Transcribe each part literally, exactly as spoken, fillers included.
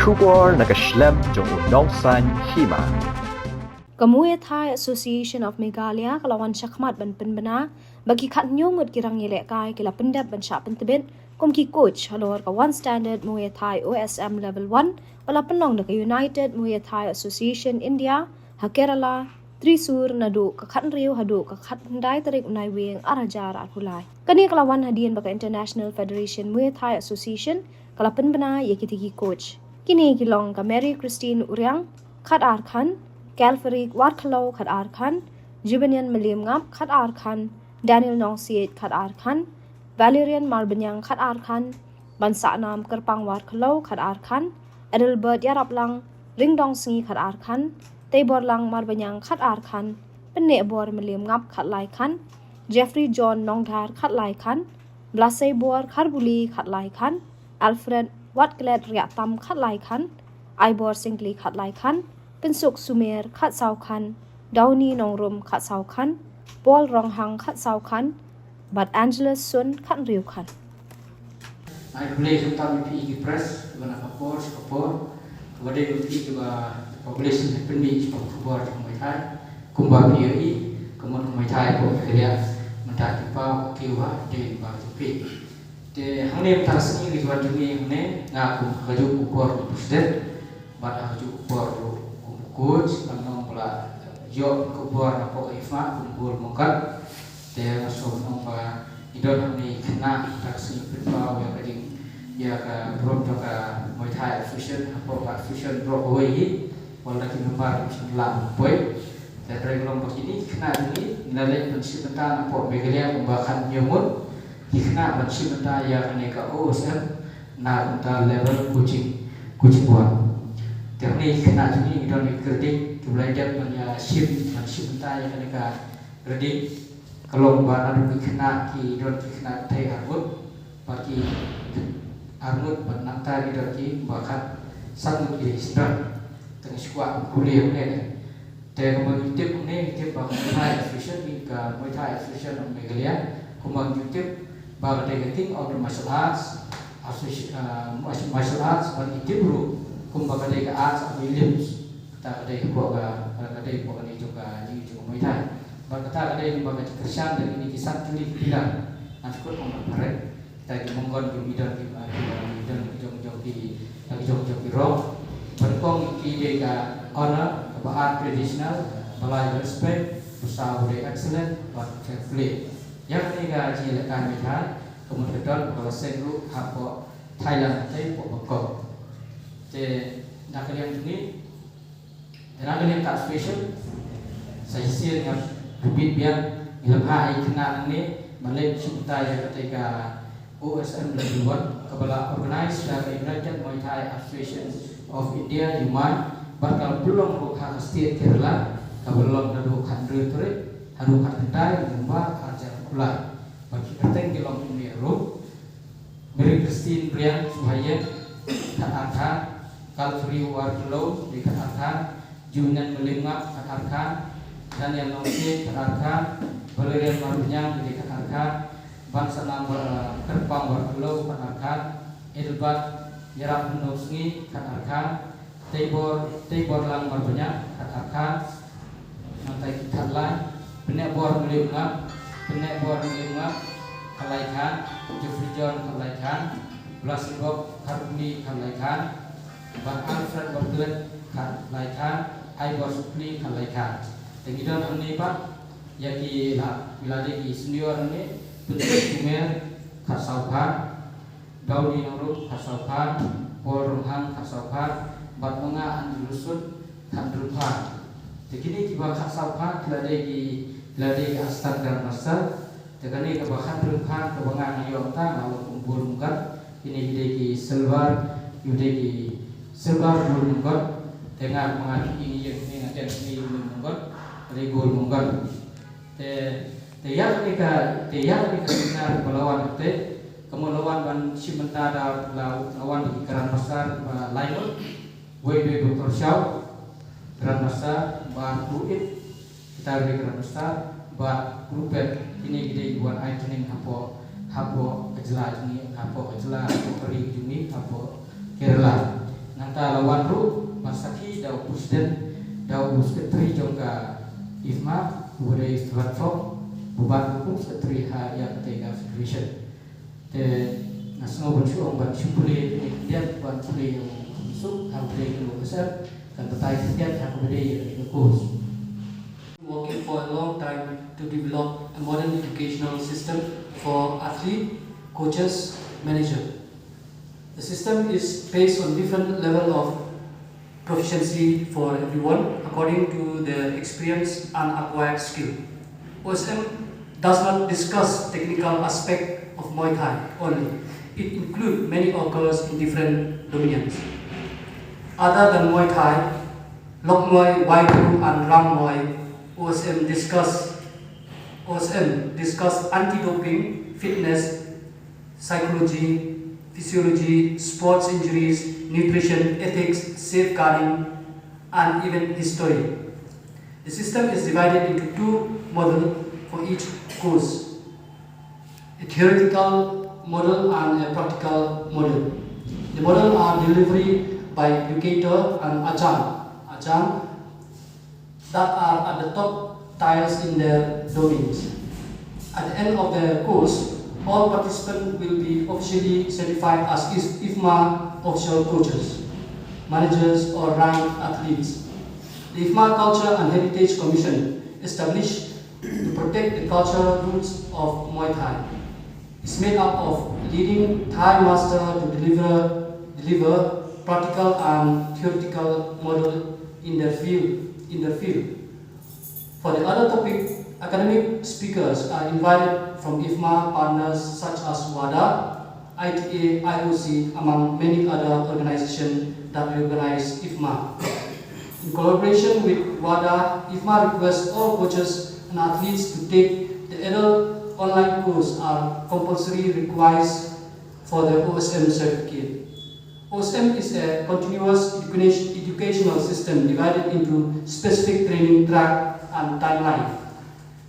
Khubor na ka shlem jong u nongsaiñ hima. Ka Muay Thai Association of Meghalaya ka la wan shakhmat ban pynbna ba ki khathynñiew ngut ki rangialehkai ki la pyndep ban shah pyntbit kum ki coach halor ka One Standard Muay Thai O S M Level one ba la pynlong da ka United Muay Thai Association India ha Kerala, Thrissur, naduh ka khathynriew haduh ka khatkhyndai tarik u Naiwieng ar hajar arphew lai. Kane ka la wan hadien ba ka International Federation Muay Thai Association ka la pynbna ïa kitei ki coach. Kine ki long ka Mary Christine Uriang, khat ar khan, Calvary Warkhalou, khat ar khan, Jubinian Meliemngap, khat ar khan, Daniel Nongsiej, khat ar khan, Valerian Marbaniang, khat ar khan, Bansahnam Kyrpang Warkhalou, khat ar khan, Adelbert Ïaraplang Ringdongsngi, khat ar khan, Teiborlang Marbaniang, khat ar khan, Pynnehbor Meliemngap, khat lai khan, Jeffrey John Nongdhar, khat lai khan, Blasei Bor Kharbuli, khat lai khan, Alfred Watklet Riahtam, khat lai khan, Aibor Syngkli, khat lai khan, Pynsuk Sumer, khat saw khan, Downy Nongrum, khat saw khan, Paul Ronghang, khat saw khan, bad Angelus Sun, khathynriew khan. Ai khublei kumta ïa phi ki press, ba na ka por sha ka por, ba dei ïa phi kiba publish ne pynmih sha ka khubor jong Muay Thai, kumba phi ïohi, ka mut ka Muay Thai hapoh Meghalaya mynta ki paw ki kiew ha dei ba jong phi. Te hangne mynta ka sngi ka jingwan jong ngi hangne, nga kum ka juh u bor u president, bad ha ka juh u bor u kum u coach, nga ong ba la ïoh ka bor napoh ka IFMA kum u bor mongkat. Te nga sngewbha ong ba ngi don hangne khynnah mynta ka sngi pynpaw ïa ka jing, ïa ka burom jong ka Muay Thai Association hapoh ka association baroh kawei hi. Wat la ki member kim shym la poi. Te hynrei ka long ba kine ki khynnah jong ngi, ngi la leit ban shim bynta napoh Meghalaya kumba khathynñiew ngut ki khynnah ban shim bynta ïa kane ka O S M na ka bynta level coaching, coaching board. Te hangne ki khynnah jong ngi, ngi don ki kyrteng kiba la dep ban ïa shim, ban shim bynta ïa kane ka kyrteng. Ka long ba naduh ki khynnah ki don ki khynnah thei arngut, bad ki arngut bad nangta ki don kiba khatsan ngut ki dei ki syndon. Te nga shu kwah ban pule hangne. Te kumba ngi tip hangne, ngi tip ba ka Muay Thai Association, ngi ka Muay Thai Association of Meghalaya, kumba ngi tip ba ka dei ka King of the Martial Arts, Associ-, ah, Martial Arts, bad ngi tip ruh kumba ka dei ka Arts of the Limbs. Kata ka dei hapoh ka, ka dei hapoh kane jong ka jingim jong ka Muay Thai. Bad kata ka dei kumba ka jingkyrshan da kine ki san tylli ki pillar. Ngan shu kut ong ba phareng. Kita ki mongkon ki midon ki, ah, ki midon ki jong jong ki, ah, ki jong jong ki rong. Bad kong ki dei ka honor, kaba ar traditional, ba lai respect, ba saw dei excellent, bad fair play. Ïa kane ka jingïalehkai Muay Thai, ka mut ka don, ka la seng ruh hapoh Thailand te hapoh Bangkok. Te na ka liang jong ngi, te na ka liang ka association, sa shisien nga repeat biang, ngi la phah ïa ki khynnah nangne ban leit shim bynta ïa katei ka O S M Level one, kaba la organize da ka United Muay Thai Association of India, U M I, bad ka pynlong ruh ha ka state Kerala, kaba long naduh khathynriew tarik haduh khatkhyndai November arhajar arphew lai. Bad ki kyrteng ki long kumne ruh: Mary Christine Riang Suhayen, khat ar khan, Calvary Warkhalou, dei khat ar khan, Junian Meliemngap, khat ar khan, Daniel Nongsiej, khat ar khan, Valerian Marbaniang, dei khat ar khan, Bansahnam, eh, Kyrpang Warkhalou, khat ar khan, Adelbert Ïaraplang Ringdongsngi, khat ar khan, Teibor, Teiborlang Marbaniang, khat ar khan. Nangta ki khat lai: Pynnehbor Meliemngap, Pynnehbor Meliemngap, khat lai khan, Jeffrey John, khat lai khan, Blasibok Kharbuli, khat lai khan, bad Alfred Watklet, khat lai khan, Aibor Syngkli, khat lai khan. Te ngi don hangne pat ïa ki la, ki la dei ki senior hangne: Pynsuk Sumer, khat saw khan, Downy Nongrum, khat saw khan, Paul Ronghang, khat saw khan, bad ma nga Angelus Sun, khathynriew khan. Te kine kiba khat saw khan ki la dei ki, ki la dei ki assistant grandmaster. Te kane kaba khathynriew khan kaba nga nga ïoh mynta nga long kum u bor mongkat. Kine ki dei ki silver, ki dei ki silver, gold, mongkat. Te nga, ma nga phi ïeng ïeng, nga teng ïeng ïeng mongkat, ka dei gold mongkat. Te, te ïa kane ka, te ïa kane ka seminar ba la wan te, ka mut la wan ban shim bynta da la, la wan da ki grandmaster ba lai ngut, wei dei Doctor Shaw, grandmaster, bad Kru Ip, kita dei grandmaster, bad Kru Pet, kine ki dei ki wan ai training hapoh, hapoh ka jylla jong ngi, hapoh ka jylla, hapoh ka ri jong ngi, hapoh Kerala. Nang Ta la wan ruh ban sakhi da u president, da u secretary jong ka IFMA, u Ray Stratford, u ban u secretary ha ïa kata ka federation. Te nga sngew ban shu ong ban shu pule ne khyndiat ban pule ïa u Suk, ha pule ïa u Sep, kan batai khyndiat ha kaba dei ïa ka course. Working for a long time to develop a modern educational system for athlete, coaches, manager. The system is based on different level of proficiency for everyone according to their experience and acquired skill. O S M does not discuss technical aspect of Muay Thai only. It includes many occurs in different domains. Other than Muay Thai, Lok Muay, Wai Pru and Ram Muay, O S M discuss O S M discuss anti-doping, fitness, psychology, physiology, sports injuries, nutrition, ethics, safeguarding, and even history. The system is divided into two model for each course, a theoretical model and a practical model. The model are delivery by educator and ajahn. Ajahn that are at the top tiers in their domains. At the end of the course, all participants will be officially certified as IFMA official coaches, managers, or ranked athletes. The IFMA Culture and Heritage Commission, established to protect the cultural roots of Muay Thai, is made up of leading Thai master to deliver, deliver practical and theoretical model in their field, in their field. For the other topic, academic speakers are invited from IFMA partners such as WADA, I T A, I O C, among many other organizations that recognize IFMA. In collaboration with WADA, IFMA requests all coaches and athletes to take the adult online course are compulsory requirements for the O S M certificate. O S M is a continuous education, educational system divided into specific training track and timeline.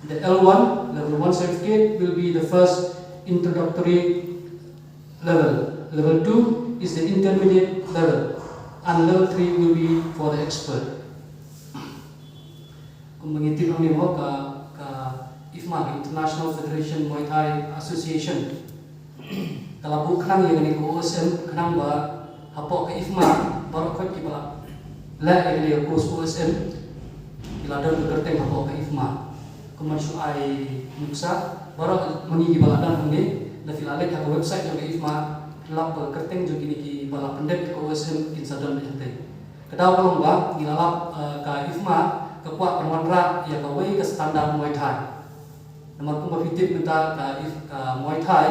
The L one, level one certificate, will be the first introductory level. Level two is the intermediate level, and level three will be for the expert. Kumba ngi tip hangne mo ka, ka IFMA, ka International Federation Muay Thai Association, ka la buh khnang ïa kane ka O S M khnang ba hapoh ka IFMA baroh khoit kiba la leh ïa kane ka course O S M ki la don ka kyrteng hapoh ka IFMA. Kumba shu ai nuksa, baroh ma ngi kiba la don hangne, lada phi la leit ha ka website jong ka IFMA, phi lap ba ka kyrteng jong kine kiba la pyndep ïa ka O S M kin sa don hangtei. Ka daw ka long ba ngi la lap, eh, ka IFMA ka kwah ban wanrah ïa kawei ka standard Muay Thai. Namar kumba phi tip mynta ka IF, ka Muay Thai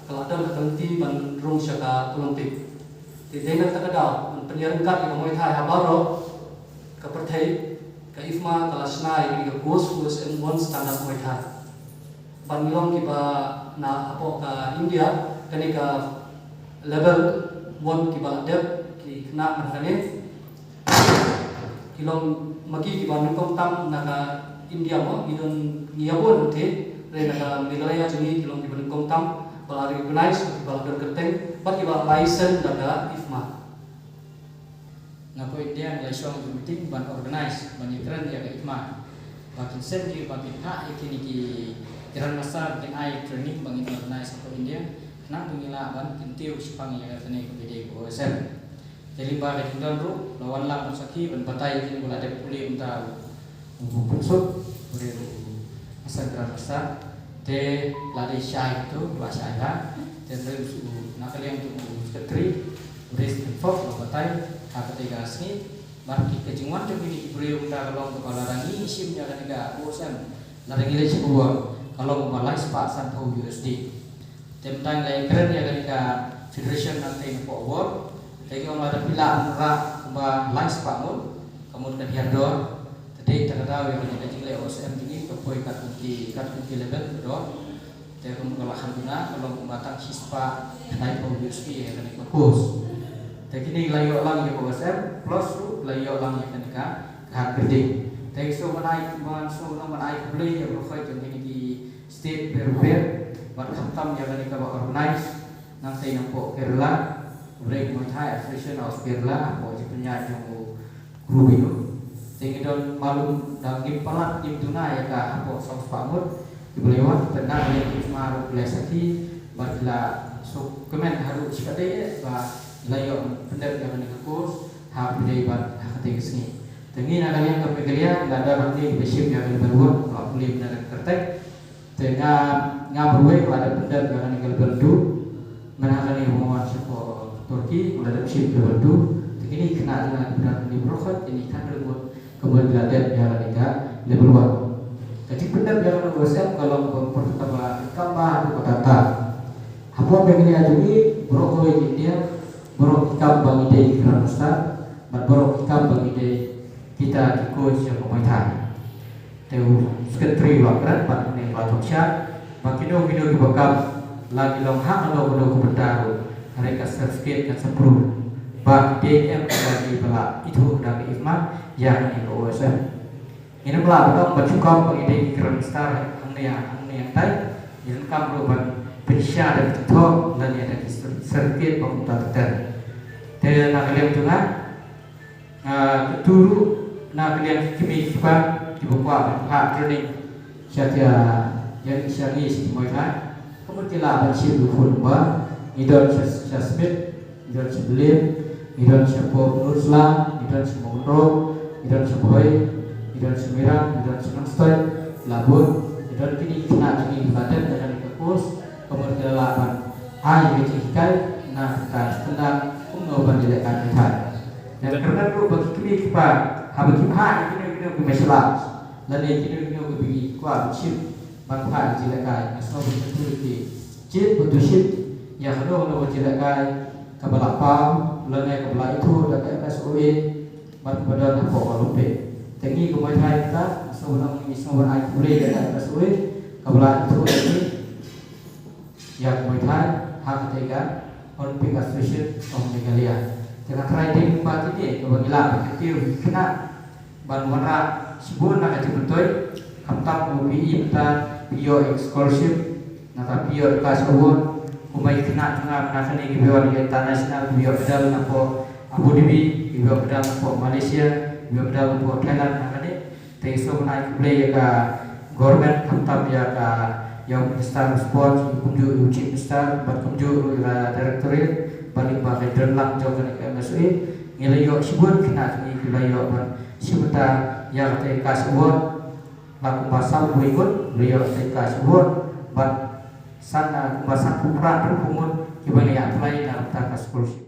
ka la don ha ka lynti ban rung sha ka Olympic. Te dei na kata ka daw ban pynïaryngkat ïa ka Muay Thai ha baroh ka pyrthei, ka IFMA ka la shna ïa kane ka course, course M one standard Muay Thai. Ban ngi long kiba na hapoh ka India, kane ka level one kiba la dep ki khynnah mynta kane ki long ma ki kiba nyngkong tam na ka India mo, ngi don, ngi ïa bun te, re na ka Meghalaya jong ngi ki long kiba nyngkong tam ba la recognize, kiba la don kyrteng bad kiba la license da ka IFMA. Nga poi India nga la shong ïa ka meeting ban organize, ban ïakren ïa ka IFMA ba kin send ki, ba kin phah ïa kine ki Grandmaster ba kin ai training ba ngin organize hapoh India, khnang ba ngin lah ban kyntiew shaphang ïa kane kaba dei ka O S M. Te lyngba ka jingdon ruh la wan lang ban sakhi ban batai ïa kine ba la dep pule mynta, u Pungsuk, u dei u Master Grandmaster. Te la dei shai tu, la shai ha. Te u na ka liang tu u secretary, u dei Stephen Fox, la batai ha katei ka sngi. Bad ki, ka jingwan jong kine ki briew mynta ka long kaba lada ngi shim ïa kane ka O S M, lada ngi leit sha ka world, ka long kaba lai spah sanphew U S D. Te mynta ngi la ïakren ïa kane ka federation nangtei napoh world. Te ki ong lada phi lah ban rah kumba lai spah ngut, ka mut ka hiar dor. Te dei ta ka daw ïa kane ka jingleh O S M jong ngi ka poi katkum ki, katkum ki level ka dor. Te kum ka la khan duna ka long kumba tang shispah khyndai phew U S D ïa kane ka course. Te kine ki la ïoh lang ïa ka O S M plus ruh ki la ïoh lang ïa kane ka, ka hard grading. Te ki sngewbha ban ai, ban sngewbha ban ai khublei ïa baroh jong kine ki state pher pher bad khamtam ïa kane kaba organize nangtei napoh Kerala. Brei Muay Thai Association of Kerala hapoh jingpynïaid jong u Guru Bino. Te ngi don malu da ngim palat ngim duna ïa ka hapoh sawspah ngut kiba la wan, te na ka liang ki ma ruh ki la sakhi bad ki la sngewkmen haduh shikatdei eh ba la ïoh pyndep ïa kane ka course ha ka pdeng bad ha katei ka sngi. Te ngi na ka liang ka Meghalaya la don hangne kiba shim ïa ka level one, la pule mynta da ka kyrteng. Te nga, nga marwei nga la dep pyndep ïa kane ka level two. Mynta kane ba wan shapoh Turkey nga la dep shim level two. Te kine ki khynnah jong nga kiba don hangne baroh kine ki khynnah ruh ka mut ki la dep ïa kane ka level one. Ka jingpyndep ïa kane ka O S M ka long kaba pyrkhat kaba kam ba haduh katta katta. Hapoh Meghalaya jong ngi baroh kawei ka India, baroh ki kam ba ngi dei ki Grandmaster bad baroh ki kam ba ngi dei kita ki coach jong ka Muay Thai. Te u secretary u la kren bad une u la thok shai ba kino kino kiba kam, la ki long ha kano kano ka bynta ruh, hynrei ka certificate kan sa prove ba ki dei em kiba la ithuh da ka IFMA ïa kane ka O S M. Ngim lah ban ong ba shu kam ba ngi dei ki Grandmaster hangne hangne hangtai, ngi donkam ruh ban pynshai da ki thoh lane da ki certificate ba kumta ter ter. Te na ka liang jong nga, ah, katu ruh na ka liang ki kmie ki kpa kiba kwah ban phah training sha ki, ïa ngi sha ngi sha ki Muay Thai, ka mut ki lah ban shim u phone number. Ngi don sha, sha Smit, ngi don sha Berlin, ngi don shapoh Nonsulah, ngi don sha Mawkynrew, ngi don sha Bhoi, ngi don sha Mairang, ngi don sha Nongstoiñ, la bun. Ngi don kine ki khynnah jong ngi kiba la dep ïa kane ka course, ka mut ki la lah ban ai ïa ka jinghikai na ka bynta kumno ban ïalehkai Muay Thai. Ïa kyrmen ruh ba ki kmie ki kpa haba ki phah ïa kino kino ki martial arts lane kino kino kiba ki kwah ban shim ban phah ïa ka jingïalehkai, nga sngew ba ki jied bad to shim ïa kano kano ka jingïalehkai kaba la paw lane kaba la ithuh da ka M S O A bad kaba don hapoh ka Olympic. Te ngi ka Muay Thai kita, nga sngew ba ngi sngew ban ai khublei ïa ka M S O A kaba la ithuh ïa ngi ïa ka Muay Thai ha katei ka Olympic Association of Meghalaya. Te nga tharai dei lyngba kine kaba ngi lah ban kyntiew ïa ki khynnah ban wanrah shibun na ka jingmyntoi. Khamtam u P E mynta phi ïoh ïa ka scholarship, nangta phi ïoh ïa ka cash award. Kumba ki khynnah jong nga mynta kane kiba wan ïa ka international, kiba ïoh medal napoh Abu Dhabi, kiba ïoh medal napoh Malaysia, kiba ïoh medal napoh Thailand mynta kane. Te ngi sngewbha ban ai khublei ïa ka government, khamtam ïa ka, ïa u Minister of Sports, kumjuh u Chief Minister bad kumjuh ruh ïa ka Directorate bad lyngba ka Donlang jong kane ka M S O A. Ngi la ïoh shibun khynnah jong ngi ki la ïoh ban shim bynta ïa katei ka cash award. La kumba saw phew ngut la ïoh katei ka cash award bad san, kumba sanphew phra phew ngut kiba la ïa apply na bynta ka scholarship.